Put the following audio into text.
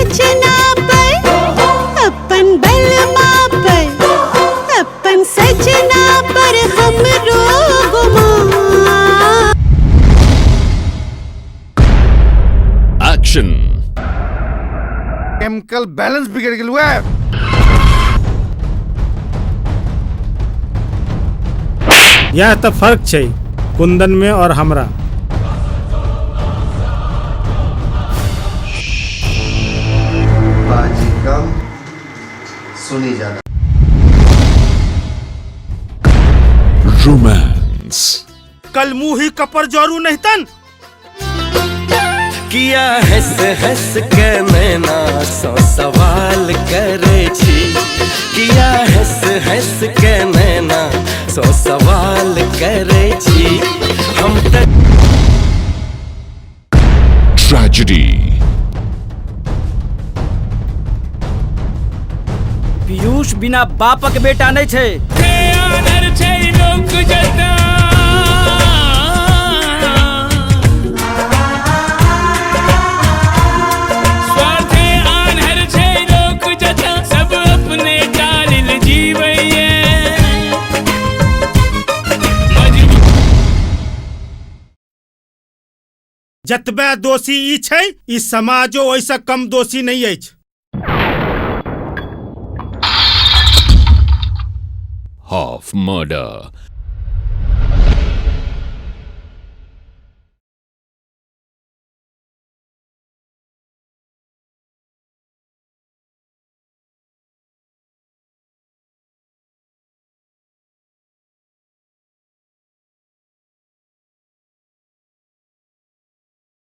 सजना पर, अपन बलमा पर, अपन सजना पर हमरो गुमान। एक्शन। केमिकल बैलेंस बिगड़ गेल हुआ। यह तऽ फर्क छै कुंदन में और हमरा। बाजी कम सुनी ज्यादा। रोमांस। कल मुँह ही कपर जरू नहीं तन। किया हंस हंस के नैना सौ सवाल करे छी, किया हंस हंस के नैना सौ सवाल करे छी, हम त ट्रेजेडी। पीयूष बिना बापक बेटा नहीं छे। जतबे दोषी ई छै, ई समाजो ओहिसँ कम दोषी नहीं अछि। Half murder.